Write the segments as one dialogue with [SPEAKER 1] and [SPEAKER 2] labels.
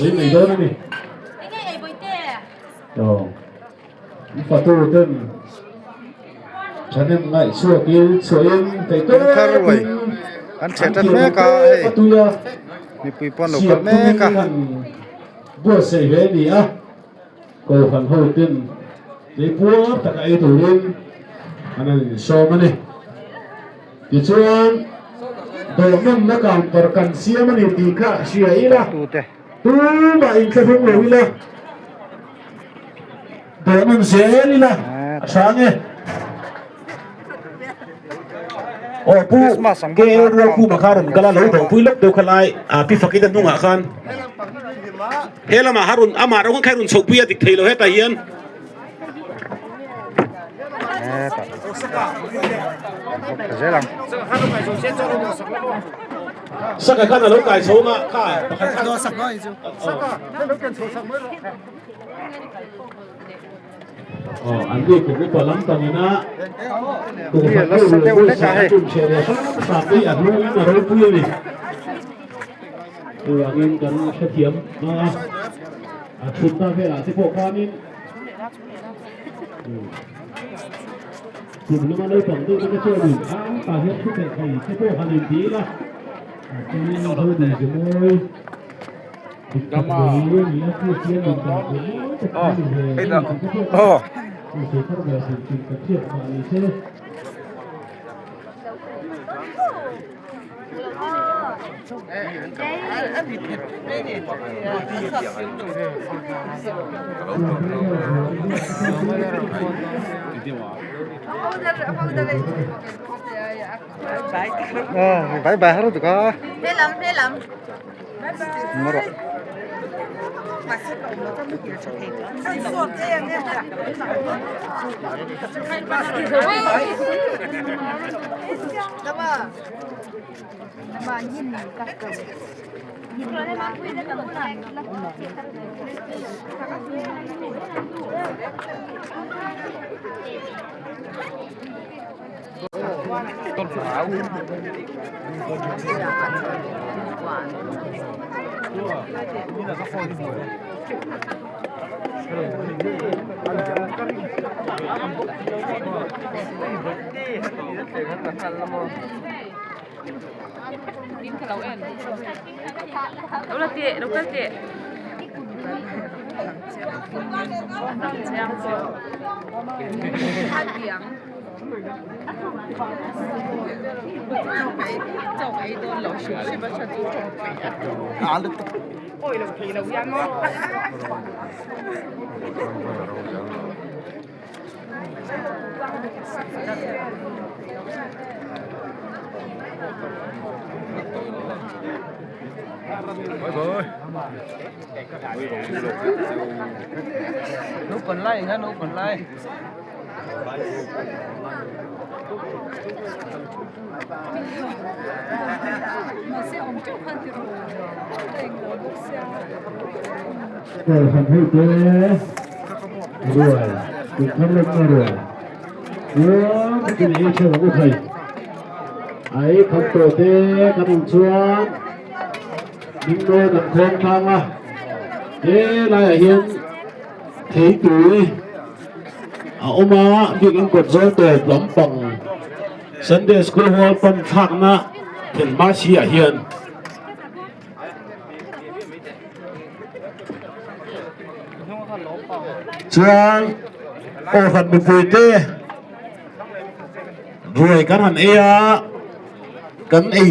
[SPEAKER 1] sawi mai dawn a ni. Aw fatu ten thahnem ngaih chhuakin chhuahin theih tawpin
[SPEAKER 2] an thiam ang tawk a
[SPEAKER 1] tuia
[SPEAKER 2] mipui pawh an lo
[SPEAKER 1] siam
[SPEAKER 2] kal mek
[SPEAKER 1] tumin
[SPEAKER 2] a
[SPEAKER 1] han buatsaih ve a ni a. Kohhran ho ten tleipuar taka ei turin an han insawm a ni. Tichuan, dawhnawnna counter kan siam a ni tih kha hria ila, tumah inthlahrung lo ila, dawhnawn zel ila a tha ang e. Aw pu KL Rualkhuma kha rawn kal a, lo dawhpui lawk deuh kha lai a pi Fakita hnungah khan he lamah ha rawn amah rawng kha rawn chhohpui a dik thei lo hetah hian. Saka khan a lo kai chho a kha pakhat khan. Aw an ni kum upa lam pangina kum khat deuh rual pawh sa a tum chhe leh hram hram hi a hlu in a ropui a ni. Chuvangin kan hrethiam a, a thutna velah te pawh khanin kum lama naupang deuh te chuanin a tah hian thu belh thei te pawh han inti ila chuanin ho ni zemawi.
[SPEAKER 2] Bye bye har duka.
[SPEAKER 1] Kohhran ho te ruai kum thar lawmna ruai chuan takin ei theuh ang u thei ai kham tawh te kan awm chuan hming nawi kan khawm thlang a he laiah hian theitui a awm a biakinn kawt zawl tawp lampang Sunday school hall pan thlakna thlen hma si ah hian chuan kohhran mipui te ruai kan han ei a kan ei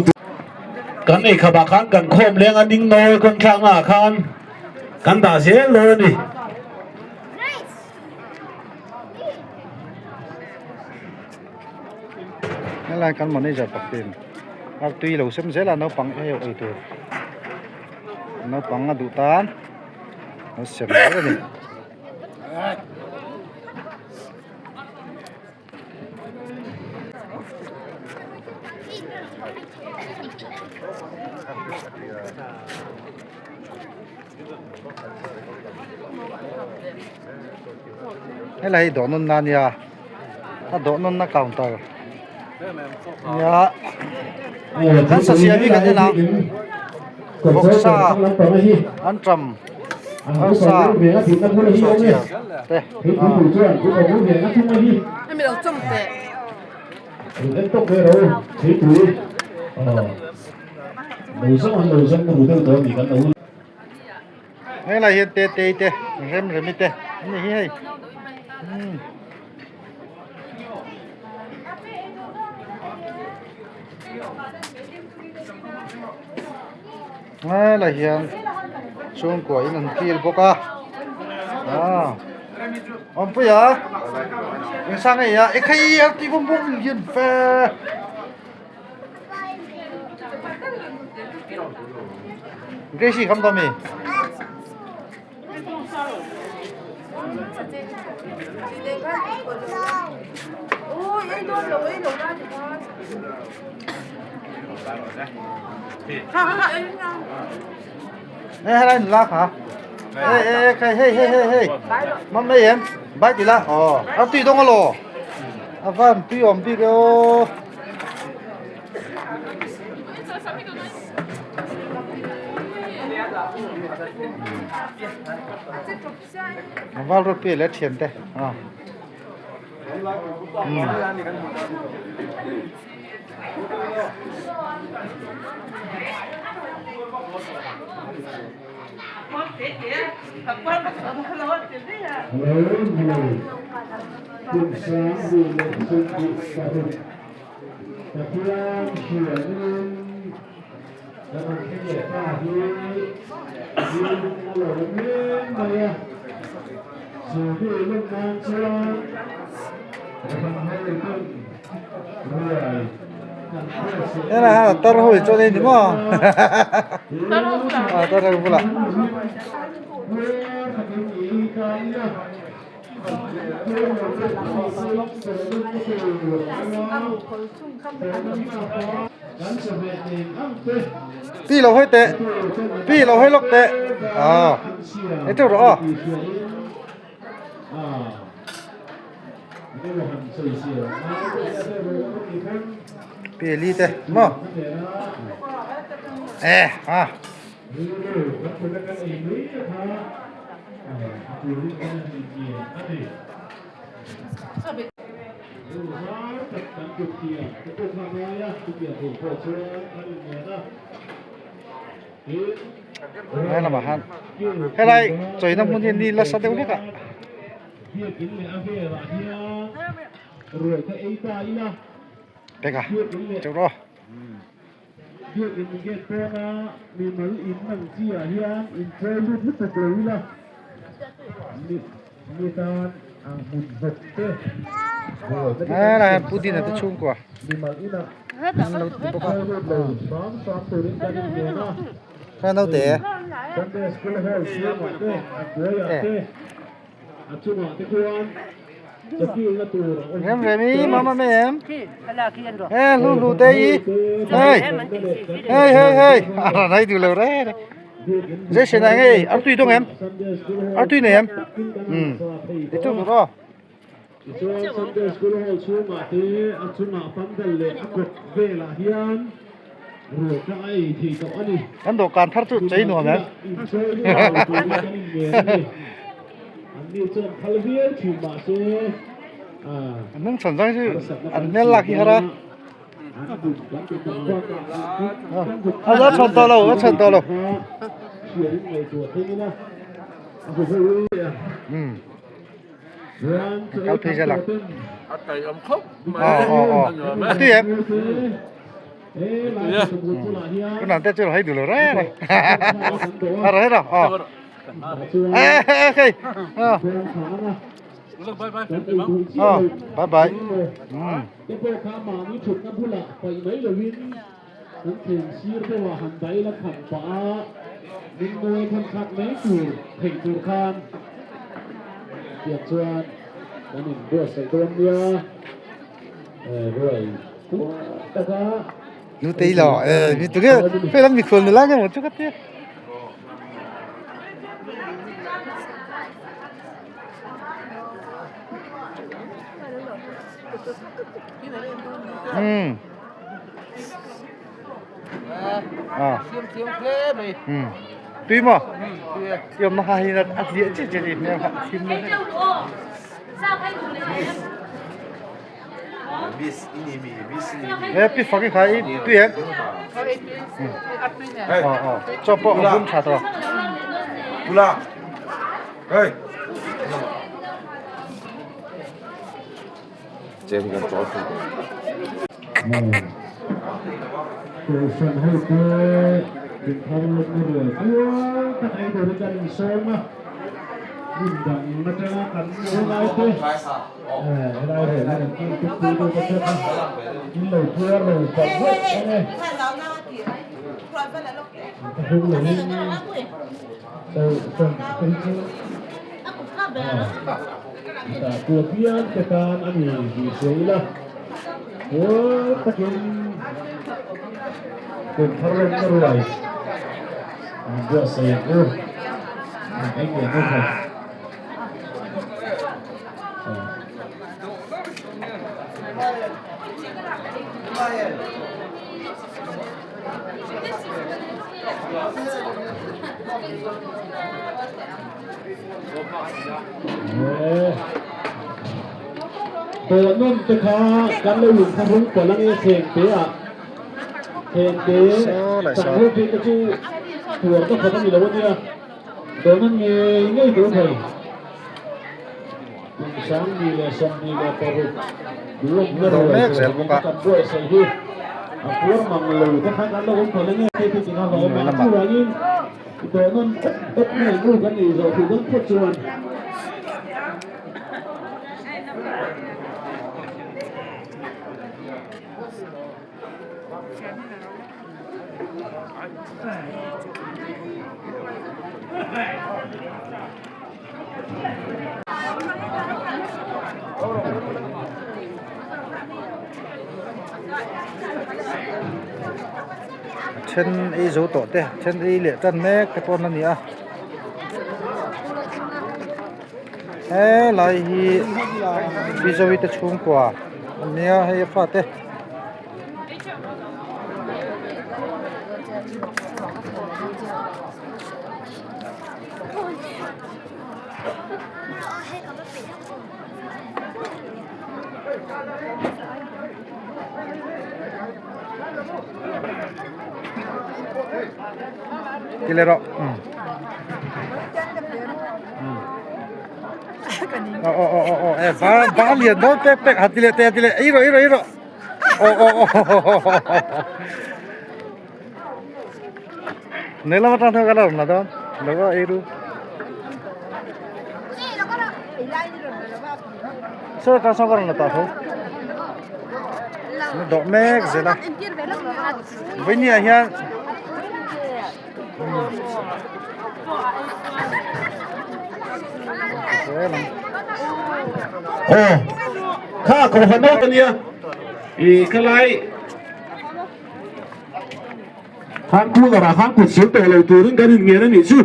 [SPEAKER 1] kan ei khapah khan kan khawm leng a ning nawi kawng thlakna ah khan kan dah zel dawn a ni.
[SPEAKER 2] Helai kan manager pakhatin a tui lo sem zel a naupang hei ei tur naupang a duh tan a sem zel a ni. Helai hi dawh nawn na ania a dawh nawn na counter nia kan sa siam hi kan en ang. Vawksa anṭam arsa sawhchiar te Helai hian Tetei te Remremi te an ni hi hei umm. Helai hian chhungkua in an kil bawk a ah Awmpuia engsa ngei a ekhai a tih bawm bawm hian fe. Gracie kham tawh mi? Ê helai nula kha. Ê ê ê khai hei hei hei hei. Mam mai em. Bai ti la. Ồ, a tui dawng alo. A van tui awm bik e aw. Val rawt pi leh thian te a. Helai hian a tar ho hi chuan a ni maw a tar ho bulah. Pi lo hawi teh pi lo hawi lawk teh ah ei teuh rawh aw. Pi li te maw eh ah. He lamah hian helai chawina hmun hi ni nasa deuh hlek a. Peka chauh rawh.
[SPEAKER 1] Biakin gate pawna mimal in ang chi ah hian inchawi lut lutuk lo ila mi tan ang hmun vawk te
[SPEAKER 2] Helai hian Pudina te chhungkua
[SPEAKER 1] mimal inah
[SPEAKER 2] an lo ti bawk a.
[SPEAKER 1] inchawi lut lo hram hram turin kan inngen a.
[SPEAKER 2] Kha naute.
[SPEAKER 1] Sunday School Hall chhungah te a hnuaiah te. A chungah te khuan chakilna tur a awm
[SPEAKER 2] Rem rem i mama me em he hlu hlu te i hei hei hei hei a ra nai duh lo re re je se na ngei ar tui dong em ar tui nei em um i tu ru ro
[SPEAKER 1] Tichuan Sunday School Hall chhungah te a chungah pandal leh a kawt velah hian ruai ka a ei thei tawh a ni.
[SPEAKER 2] Kan dawhkan thar chu chei nuam em?
[SPEAKER 1] Inchawi nuam lo turin kan inngen a ni. Anni chuan phal viau thin mahse a.
[SPEAKER 2] An hnung chhan zang chu an hmel lak hi har a. A a chhan tawh lo a chhan tawh lo. Um. Kal phei zel ang. Aw aw aw. A tui em? Tunah te chu hei duh lo reng reng. A rawn hei rawh aw. Eh eh hei. Aw. Aw bye bye. Um. Nutei lo eh mi tu nge phei lam mikhual nula nge maw chu ka tia. Um. À. Tui maw? Yom na hi na a hliah chi chi ni hmel thim na. He pi fak i khai tui em? Ờ ờ cho pawh a bum tha tawh.
[SPEAKER 3] Pula. Hey. Chen kan chaw thu.
[SPEAKER 1] Kohhran hote inthar lawmna rual kual tak ei turin kan insawm a, hmun dang atanga kan unau te helai rel hi kan kil tuk pui deuh ta tlat a, in lo puar lo palh hlauh ang e. Ka hlung lovin Kohhran te hi chu Tah tur pian te tan a ni tih hria ila, puar takin kum thar lawmna ruai an buatsaih ang u, an ei ngei ang u kha. Dawhnawn te kha kan lo lung kha hrung pawlh ange thleng te ah thleng te chang ho phei te chu tuar ka khawp ani lo ania dawhnawn ngei ngei tur thei kum 2026 duhawmna ruai kan buatsaih hi a puar mang lo te kha kan lo awm pawlh ange hei te tinga hlawm a chuvangin I tawh nawn awp awp mai nu kan nih zawh theih dawn phawt chuan.
[SPEAKER 2] Then ei zo tawh te then ei leh tan mek te pawn a ni a helai hi Bizoe te chhungkua a nia hei a fate. Ti leh rawh aw aw aw aw e ba ba lian dawn pek pek ha ti leh te ti leh ei rawh ei rawh ei rawh aw aw aw nei lama tang thang ka la rawn la dawn lo va ei ru saw tang saw ka rawn la tah tho na dawh mek zel a vawinia hian
[SPEAKER 1] aw kha kohhran ho ania ih khalai Khan cooler ah khan kut sil tawh lo turin kan inngen a nih chu.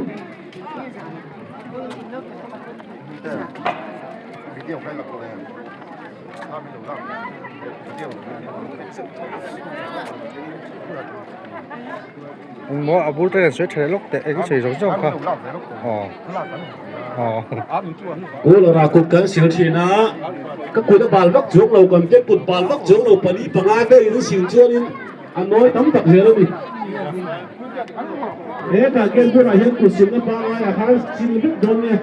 [SPEAKER 2] Engmaw a bul te sawi tha lawk teh eng sawi zawng zawng kha aw aw.
[SPEAKER 1] Cooler ah kut kan sil thin a, ka kut a bal vak chuang lo kan te kut bal vak chuang lo pali panga verin a sil chuanin A nawi tam tak zel a ni. Hetah khian tunah hian kutsilna pangngai a har sil vek dawn nge?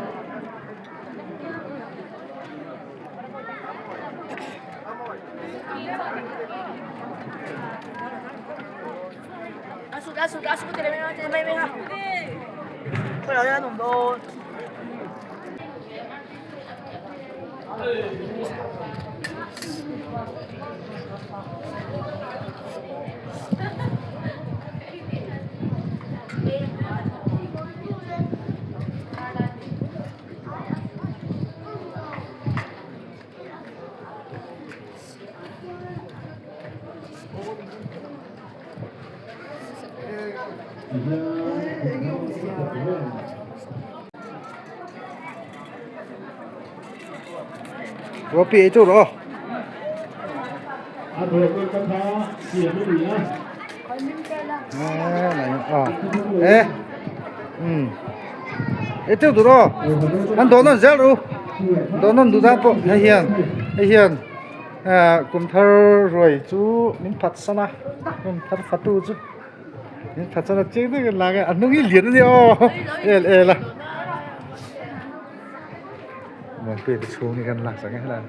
[SPEAKER 2] Ropi ei chu rawh.
[SPEAKER 1] A dawr ka kha siam a ni a.
[SPEAKER 2] E um e teuh tur aw an dawh nawn zel ru dawh nawn duh dan pawh hei hian hei hian ah kum thar ruai chu min phat san a kum thar fatu chu min phat san a chiang deuhin lang e a hnung hi lian a nia aw el el a. Muanpuia te chhung hi kan lak sak e helai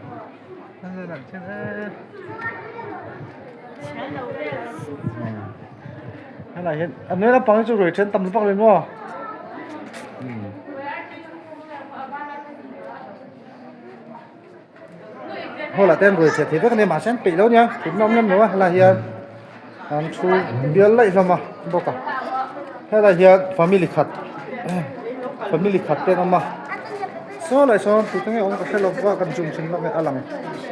[SPEAKER 2] helai hian a hnuai lampang hi chu ruai then tam vak lo maw hall ah te an ruai chhe thei vek a nia mahse an peih lo ania thutna awm lem lo a helai hian an thu bial laih hlawm a bawk a helai hian family khat family khat te an awm a saw lai sawn tute nge awm ka hre lo va kan zoom chhin lawk nge a lang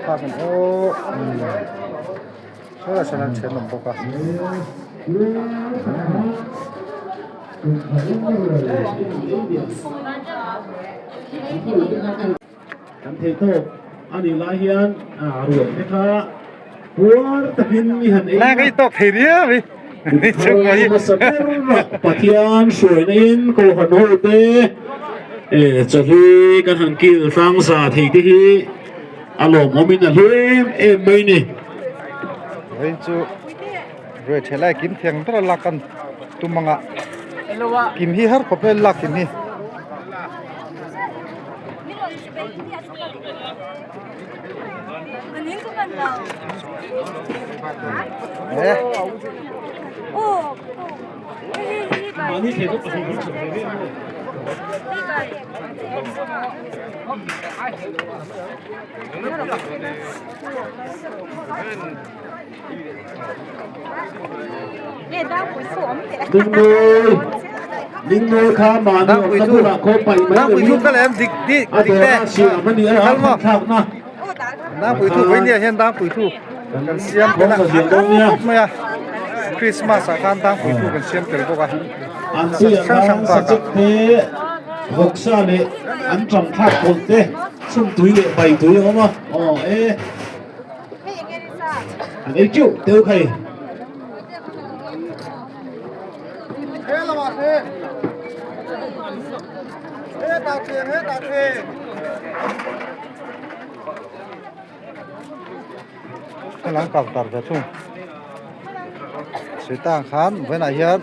[SPEAKER 2] phak ang aw saw lai sawn an then awm bawk a.
[SPEAKER 1] Kan thei tawk a nih lai hian ruah te kha puar takin mi han ei a.
[SPEAKER 2] Lai tawk thei riau i.
[SPEAKER 1] Hmasa ber Pathian hruaina in Kohhran ho te chawhlui kan han kil hrang za thei te hi a lawmawm in a hlu em em mai ni.
[SPEAKER 2] Vawiin chu ruai thelai lai kim thiang ber a lak an tum anga kim hi har khawp mai lak kim hi.
[SPEAKER 1] Dingnawi kha mahni awmna bulah khaw paih mai lovin a dawrah siam a ni a, a thlakna
[SPEAKER 2] Dangpuithu vawinia hian dangpuithu kan siam tel a khawp mai a Christmas ah khan dangpuithu kan siam tel bawk a
[SPEAKER 1] an hrang hrang bakah vawksa leh an tang thlak pawlh te chhumtui leh baitui a awm a aw e. An ei teuh teuh khai.
[SPEAKER 2] Helang kal tar ve thung. Sitang khan vawiinah hian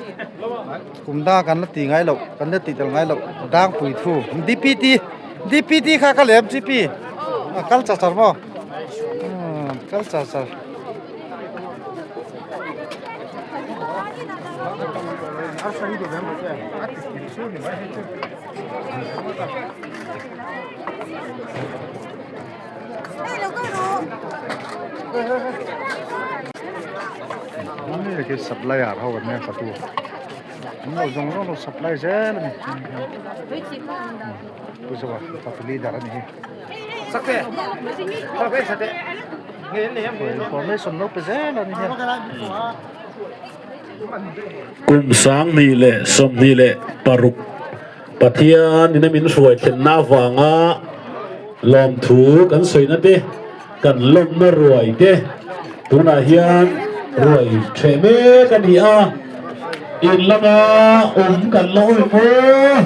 [SPEAKER 2] kum dang kan la ti ngai loh kan la tih tel ngai loh dangpui thu DPT DPT kha ka lem GP a kal char char maw. Kal char char. Khi supplier ho kan nia fatu an lo zawng zawng lo supply zel a ni pu zawha fatu leader a ni hi. Information lo pe zel a ni hian.
[SPEAKER 1] Kum 2026 Pathian in a min hruai thlenna avanga lawmthu kan sawina te kan lawmna ruai te tunah hian ruai ṭheh mek a ni a, in lama awm kan la awm maw?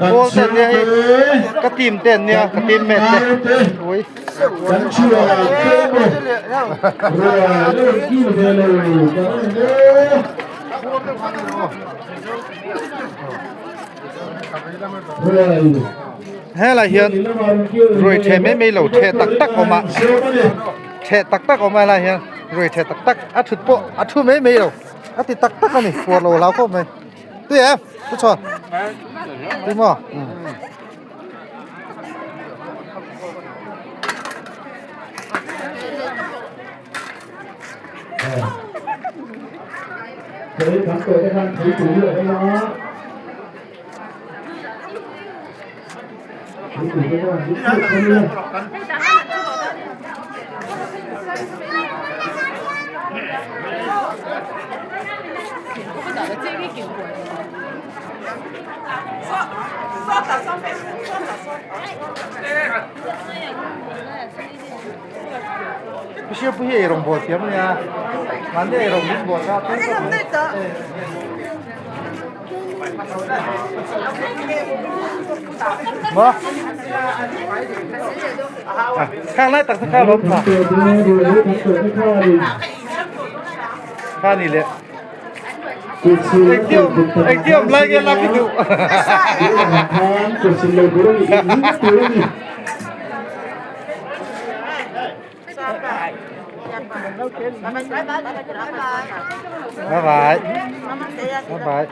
[SPEAKER 1] Kan chhungte, kan naute, kan thiante emaw ruai a rawn kil ve lo kan awm maw? Ruai.
[SPEAKER 2] Helai hian ruai theh mai mai lo theh tak tak awm a theh tak tak awm a helai hian ruai theh tak tak a thut pawh a thu mai mai lo a ti tak tak a ni fuar lo hlau khawp mai tui em pu chhuan tui maw. Pu Siapu hi eirawng bawl thiam a nia mahni eirawng min bawl kha tui khawp mai. Maw khang lai tak te kha lawm tha kha ni le engtin awm lai nge lak i duh Bye bye. Bye bye.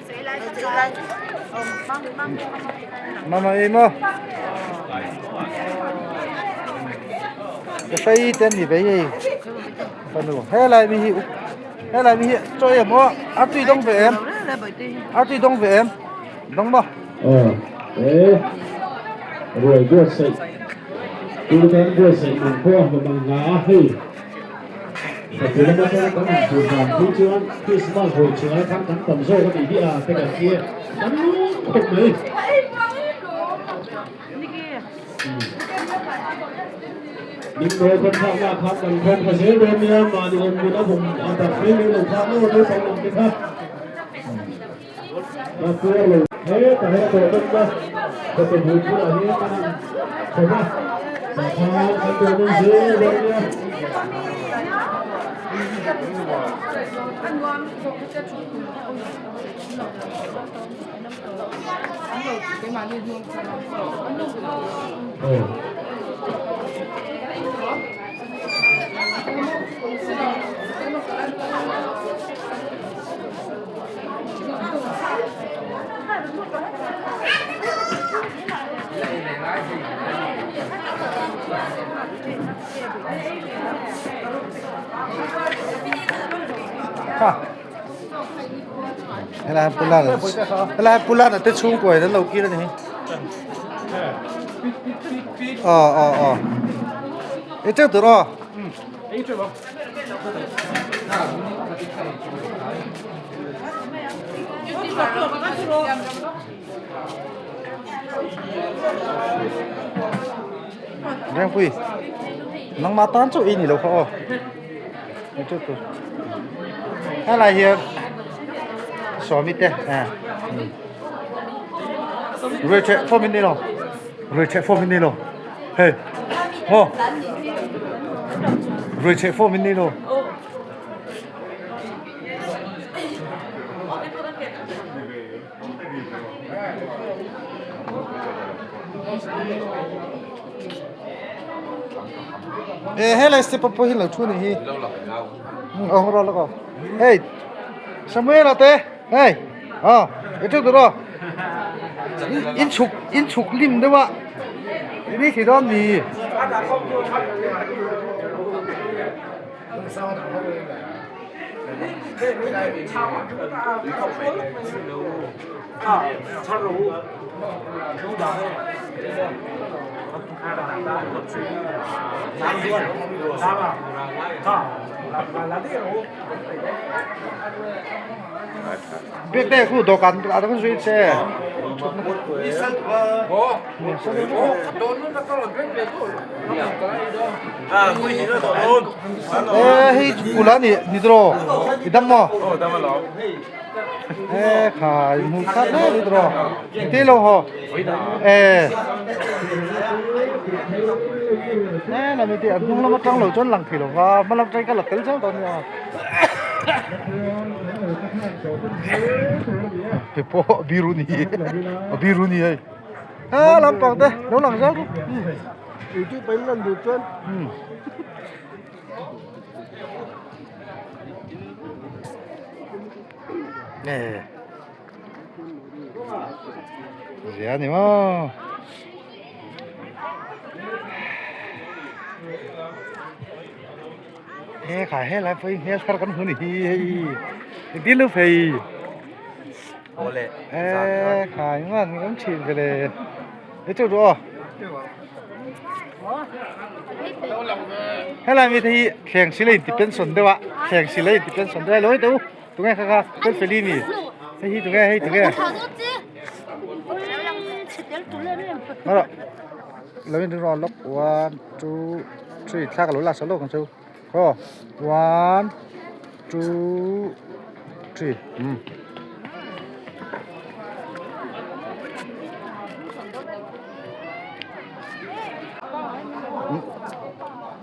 [SPEAKER 2] Mama em maw? Ka hrai te an ni ve hei. Fanu helai mi hi helai mi hi chaw em aw a tui dawng ve em? A tui dawng ve em? Dawng maw?
[SPEAKER 1] Aw e ruai buatsaih tu tan buatsaih mang pawh a hlawm ang hna a hei Thla lama atanga kan han hmuh dan phei chuan Christmas vawi chhungah khan kan tam zawk a nih hi a te kan ti tam khawp mai. Min mawi kan thlakna khan kan khawm kha zel dawn nia mahni awm hmun a vawm a dak mai mai lo kha maw naupang lam te kha. Ka puar lo he ka he tawh dawn na ka te bul bulah hian ka han chho va tah khan kan tawh dawn zel dawn nia. Aw.
[SPEAKER 2] Helai pulana helai pulana te chhungkua in an lo kir a ni hi aw aw aw e teuh tur aw. Rengpui nangmah tan chauh i ni lo kha aw helai hian sawmi te ruai ṭheh fawm in ni lo ruai ṭheh fawm in ni lo hei maw ruai ṭheh fawm in ni lo. E helai step ah pawh hi lo thu ni hi awng rawh lawk aw hei Samuel a te hei aw i thu tur aw in chhuk in chhuk lim deuh a ni khi dawn ni. Biak te khu dawhkan ah kan zui che. E hei pula ni ni dro i dam maw? E khai mu khat le ni dro. Ti lo ho. E. E la mi ti an hnung lam atang lo chuan lang thei lo va hma lam atang ka la tel zel dawn nia. Hei pawh biru ni a biru ni hei a lampang te lo lang zel ru
[SPEAKER 4] YouTube in lan duh chuan
[SPEAKER 2] nè zia ni maw He khai helai pawh hi hmel thar kan hmu ni hi hei engtin lo phei e khai man kan thin ve le e chu ru aw helai mi te hi thleng sila in ti pension deuh a thleng sila in ti pension deuh a lo hei teh u tunge kha kha felfeli ni hei hi tunge hei tunge lo in rawh lawk one two three thla ka lo la sa lawk ang cheu. Aw one two three umm.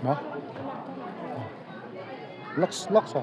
[SPEAKER 2] Maw lux lux a.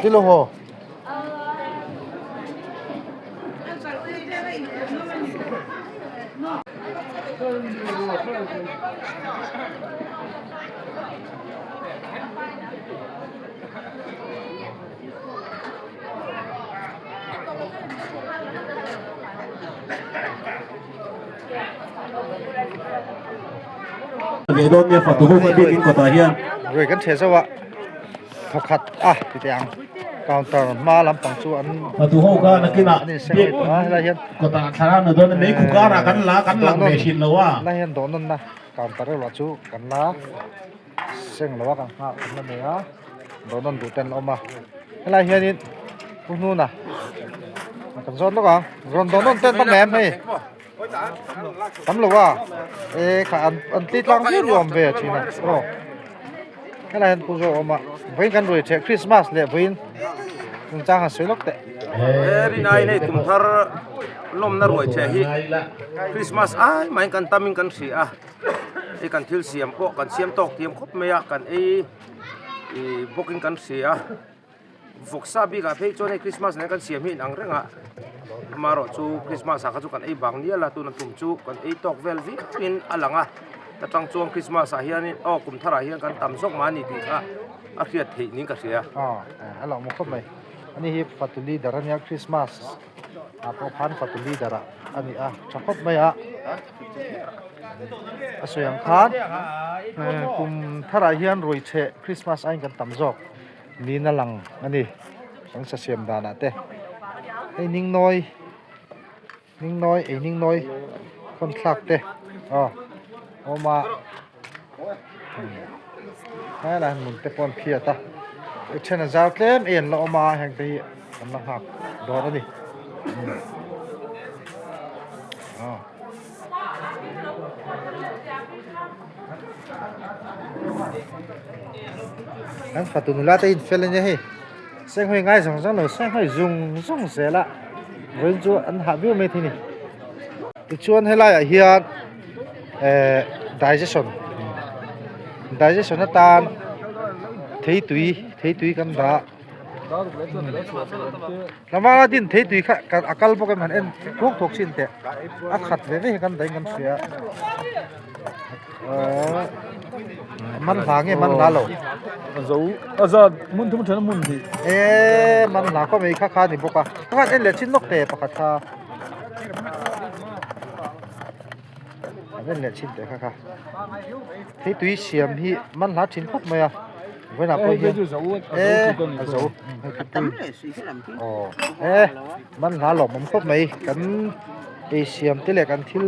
[SPEAKER 2] Ti lo haw.
[SPEAKER 5] Ve dawn nia fatu ho kha biakin kawtah hian.
[SPEAKER 2] Ruai kan ṭheh zauh a, thawkhat a ti teh ang counter hma lampang chu an
[SPEAKER 5] Fatu ho kha nakinah
[SPEAKER 2] an inseng rei tawh a helai hian
[SPEAKER 5] kawtah thlarau na dawn a mei khu karah kan la kan lang ve thin lo a.
[SPEAKER 2] Helai hian dawhnawnna counter erawh chu kan la seng lo a kan nghah kan la nei a dawhnawn duh te an la awm a helai hianin pu hnuna kan zawt lawk ang rawn dawhnawn te an tam em hei. Tam lo a e kha an an tli tlang viau viau awm ve a thin a aw helai hian pu zawk a awm a vawiin kan ruai ṭheh Christmas leh vawiin chungchang han sawi lawk teh.
[SPEAKER 6] He rinai nei kum thar lawmna ruai ṭheh hi Christmas ai mahin kan tamin kan hria a hei kan thil siam pawh kan siam tawk thiam khawp mai a kan ei ih bawkin kan hria a. Vawksa bikah phei chuan hei Christmas nen kan siam hi inang reng a, amaherawh chu Christmas ah kha chu kan ei bang nial a, tuna tum chu kan ei tawk vel viauin a lang a, ta tang chuan Christmas ah hianin aw kum tharah hian kan tam zawk mah a ni tih kha a hriat theih niin ka hria.
[SPEAKER 2] Aw a lo maw khawp mai, ani hi fatu leader a nia Christmas ah pawh khan fatu leader ah a ni a, tha khawp mai a, a sawi ang khan kum tharah hian ruicheh Christmas aiin kan tam zawk. Niin a lang a ni kan sa siam danah te hei ningnawi ningnawi ei ningnawi khawn thlak te aw awm a helai hmun te pawh an phiat a a then a zau tlem ei an la awm a heng te hi an la nghak dawn a ni aw. Kan fatu nula te in fel a nia hei senghawi ngai zawng zawng lo senghawi zung zung zel a vawiin chu an hah viau mai thei a ni tichuan helai ah hian ehh digestion digestion atan theitui theitui kan dah. Tlangvala din thei tui kha a kal bawk em han en thuak thuak chin teh a khat ve ve hi kan dahin kan hria aaa man hla nge man hla lo
[SPEAKER 7] zo a zat hmun thum then hmun hnih
[SPEAKER 2] e man hla khaw mai kha kha ni bawk a pakhat en leh chin lawk teh pakhat kha an en leh chin teh kha kha thei tui siam hi man hla thin khawp mai a. Vawiinah pawh hian e a zo aw e man hla lawmawm khawp mai kan ei siam te leh kan thil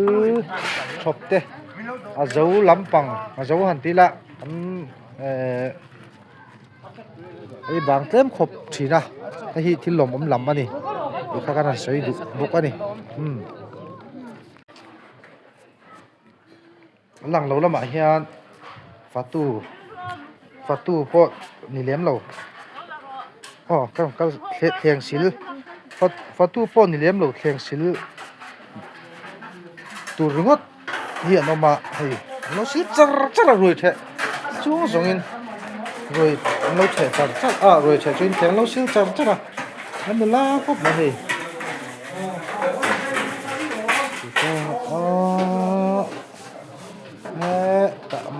[SPEAKER 2] chhawp te a zo lampang a zo han tih lah an ehh ei bang tlem khawp thin a hei hi thil lawmawm lam a ni tih kha kan han sawi duh bawk a ni umm. A lang lo lamah hian fatu fatu pawh ni lem lo aw ka rawn kal thleng sil fatu pawh ni lem lo thleng sil tur ringawt hi an awm a hei an lo sil char char a ruai theh chung zawngin ruai an lo theh char char a ruai theh chuan thleng an lo sil char char a an nula khawp mai hei.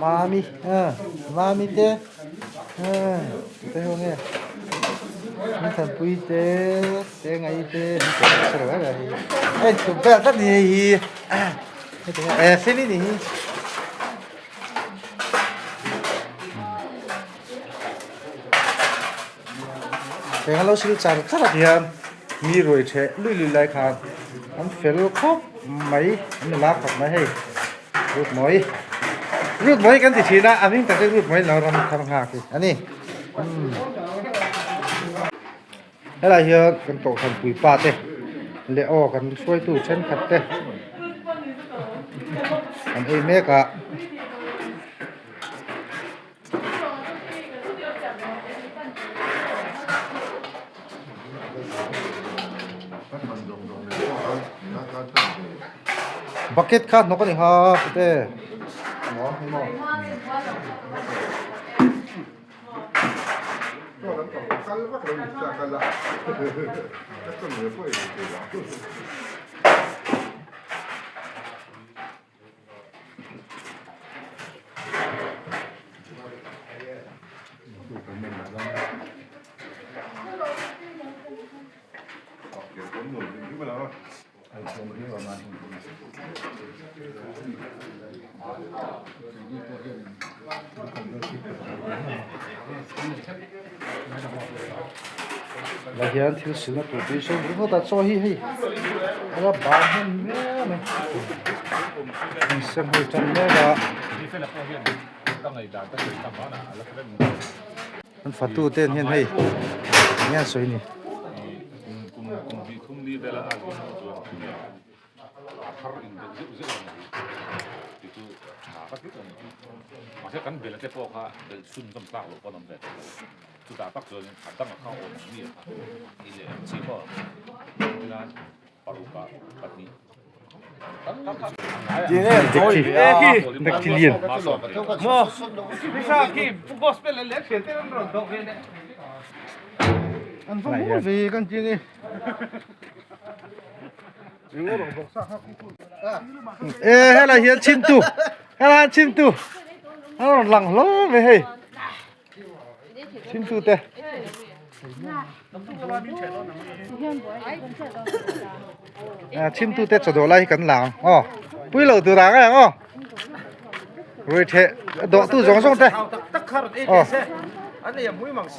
[SPEAKER 2] Mami mami te te ho nge. Hmingthanpui te te ngai te hei thup vel tlat ni hei hi eh feli ni hi. Heng an lo sil char char ah hian mi ruai theh lui lui lai khan an fel khawp mai an ni lar khawp mai hei rut mawi rut mawi kan ti thin a a hming tak chu rut mawi lo ram thar nghak hi a ni helai hian kan kohhran puipa te leh aw kan hruaitu thenkhat te an ei mek a. Bucket kha hnawk a ni ha pute. Lai hian thil silna tur tui sawn ringawt a chaw hi hei a la ban hman hle mai insem hei tan mek a an fatu te hian hei enge an sawi ni.
[SPEAKER 8] A thar in belh zeuh zeuh a ni tih chu tha ka ti a ni. Mahse kan bela te pawh kha belh chhun zawm tlak loh pawn awm ve tawh lo. Chutah tak chuan a dangah kha awm ang mi kha i leh ang chi maw tinan parukah pahnih
[SPEAKER 2] Ê helai hian chhimtu helai hian chhimtu a rawn lang hlawm mai hei chhimtu te à chhimtu te chaw dawh lai hi kan la ang aw pui lo tur ang ang aw ruai theh dawh tu zawng zawng te aw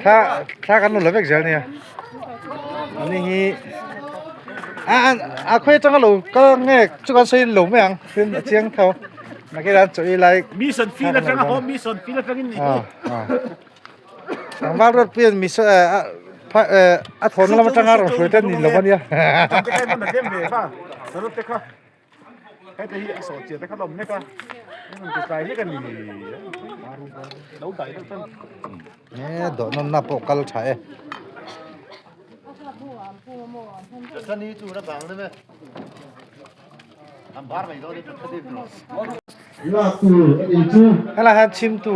[SPEAKER 2] thla thla kan lo la vek zel nia ani hi a a khawi atanga lo kal nge chu kan sawi lo mai ang tin a chiang tho nakir an chaw ei lai
[SPEAKER 5] Mission field atanga haw mission field atangin ni
[SPEAKER 2] a a tlangval ruat pui an mission a thawn lam atanga rawn hruai te an ni lo ania.
[SPEAKER 7] Heta hi a sawh chiah te kha lawm hlek a hmun ti tlai hlek a ni lo dai deuh tan.
[SPEAKER 2] E dawh nawm na pawh kal tha e. Helai hian chhimtu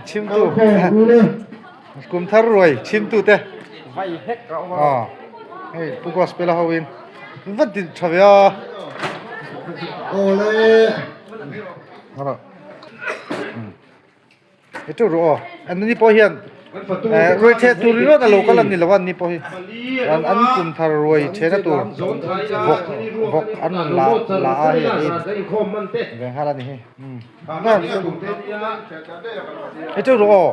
[SPEAKER 2] chhimtu kum thar ruai chhimtu te aw hei pu gospel a ho in va din tha ve a he chu ru aw an ni pawh hian ruai theh tur ringawt a lo kal a ni lo a an ni pawh hi an an kum thar ruai thehna tur vawk vawk an rawn la la a hei an ei ve nghal a ni hi he chu ru aw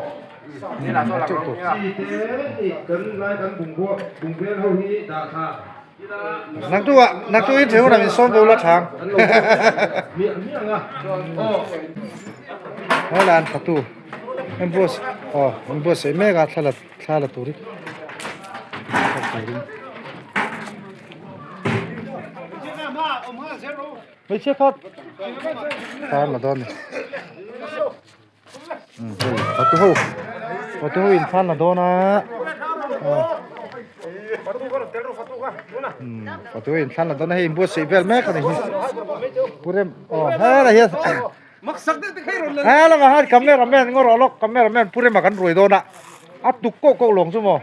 [SPEAKER 2] Naktuk ah naktuk in theu ram in sawm ve ula thang. He lan fatu em bus oh em bus ei mek a thla la thla la tur hi. Hmeichhia khat tar la dawn ni. Fatu ho fatu ho in thlan la dawn a fatu ho in thlan la dawn a hei inbuatsaih vel mek a ni hi pu rem aw helai hian helamah hian camera man ngaw rawh lawk camera man pu rema kan ruai dawn a a tuk koh koh lawng chu maw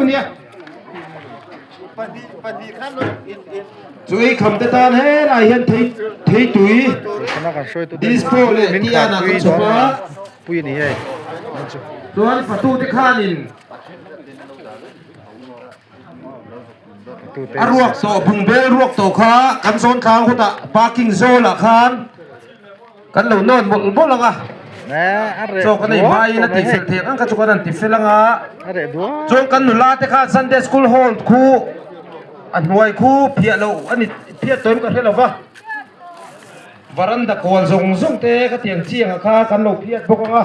[SPEAKER 2] awle.
[SPEAKER 6] Chu ei kham te tan helai hian thei thei tui dispo leh tian ah kan chhawp a. Chuan fatu te khanin a ruak tawh bungbel ruak tawh kha kan zawn tlang hutah parking zawl ah khan Kan lo nawt mawlh mawlh ang a, chaw kan ei hmain a tihfel theih ang kha chu kan han tifel ang a, chuan kan nula te khan Sunday school hall khu a hnuai khu phiah loh a ni phiat tawh em ka hre lo va, varanda kual zawng zawng te ka tiang chiang ah kha kan lo phiat bawk ang a.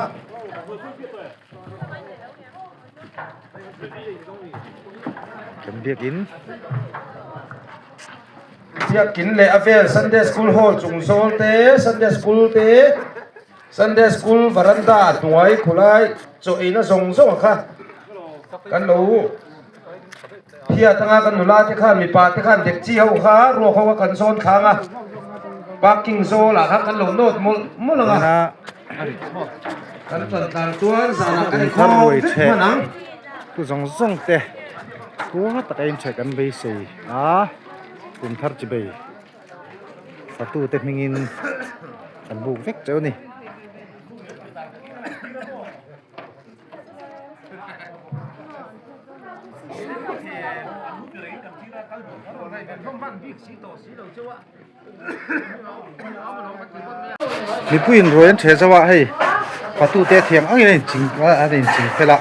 [SPEAKER 2] Kan biakin.
[SPEAKER 6] Biakin leh a vel Sunday School Hall chung zawl te, Sunday School te, Sunday School varanda hnuai khulai chaw eina zawng zawng a kha kan lo phiat anga kan nula te khan mipa te khan dekchi ho kha ruak ho kha kan zawn thlang a parking zawl ah kha kan lo nawt mawlh mawlh anga kan tan tlang chuan zanah kan inkhawm vek hman ang.
[SPEAKER 2] Tu zawng zawng te tluang taka inchhe kan beisei. A kum thar chi bei fatu te hmingin an buk vek cheu a ni. Mipui in ruai an ṭhe zauh a hei fatu te thiam angin a inching a inching fel a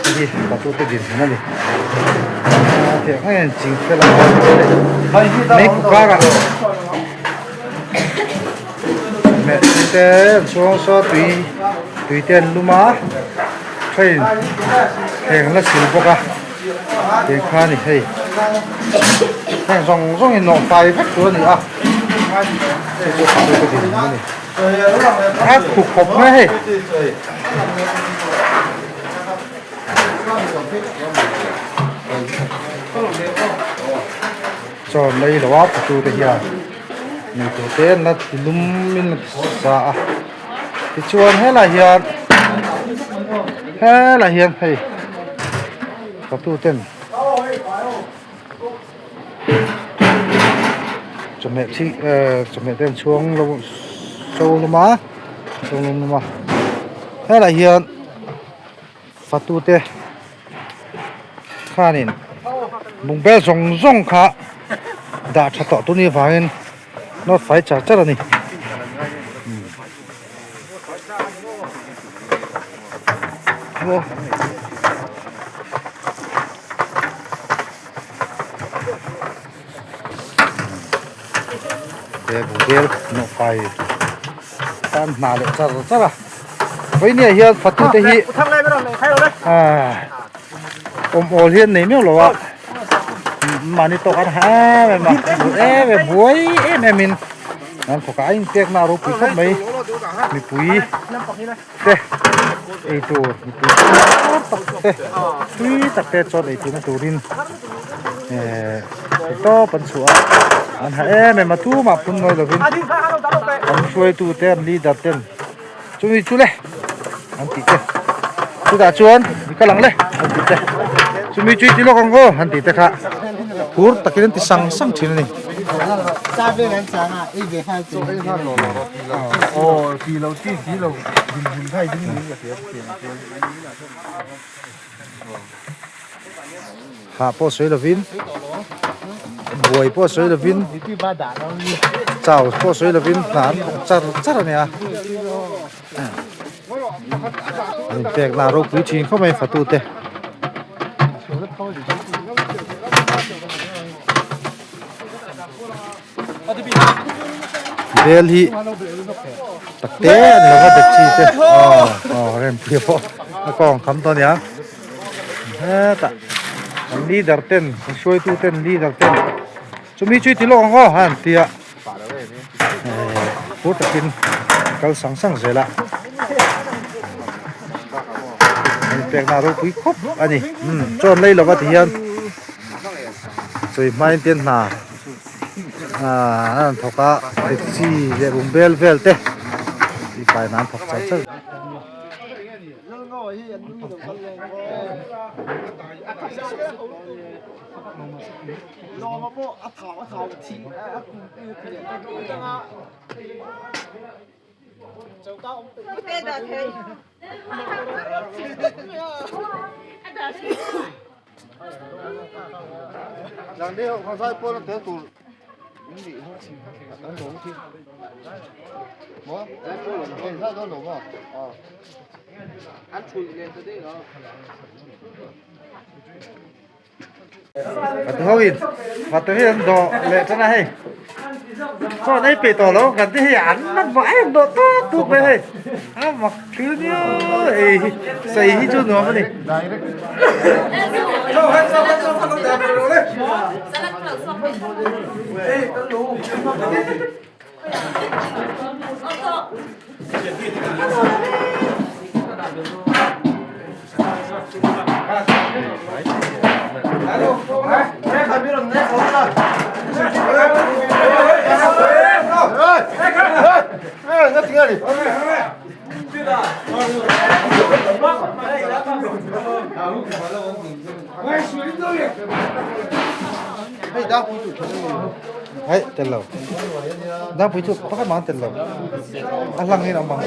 [SPEAKER 2] hei hi fatu te dinhmun a ni a thiam angin a inching fel a meipui karah meh te an chhung saw tui tui te an lum a train thleng la sil bawk a. Tiang kha a ni hei heng zawng zawng in nawh fai vek tur a ni a hei chu chu ka din a ni a khup khawp mai hei. Chaw lei lo a patu te hian nei tur te an la ti lum in la ti sa a tichuan helai hian helai hian hei patu ten chawhmeh chi ehh chawhmeh te an chhuang lo so hlawm a so hlawm a helai hian fatu te khanin bungbel zawng zawng kha dah tha tawh tur ni avangin nawt fai char char a ni. He bungbel nawh fai tan hna leh char char a vawinia hian fatu te hi awm awl hian nei miau lo a mahni tawk an ha em em a em em buai em em in an thawk a a inpekna a ropui khawp mai mipui te eitur mipui tak te tui tak te chuan eitur na turin ehh tawp an chhuah a an ha em em a tumah phun ngawi lovin an hruaitu te an leader ten chumi chu le an tih te chutah chuan i kal ang le an tih te chumi chu i ti lawk ang aw an tih te kha phur takin an ti sang sang thin a ni. Hah pawh sawi lovin buai pawh sawi lovin chau pawh sawi lovin hna an thawk char char a nia an inpekna a ropui thin khawp mai fatute. Bel hi tak te a ni lova dekchi te aw aw rempuia pawh a kawng kham tawh a nia hetah an leader ten an hruaitu ten leader ten chumi chu i ti lawk ang aw han ti a eh phur takin a kal sang sang zel a an inpekna a ropui khawp a ni chaw an lei lova tihian chawi hmain te an hna. Aaa an thawk a taxi leh bungbel vel te tih fai nan thawk char char. Hoin fatu hi an dawh leh tan a hei chaw an ei peih tawh lo kan te hi an la vah em dawh tawp tawp mai hei a mak thil viau ei hi sei hi chu nuam a ni. Hei tel lo dangpui chu pakhat mah an tel lo a hlang in a awm ang.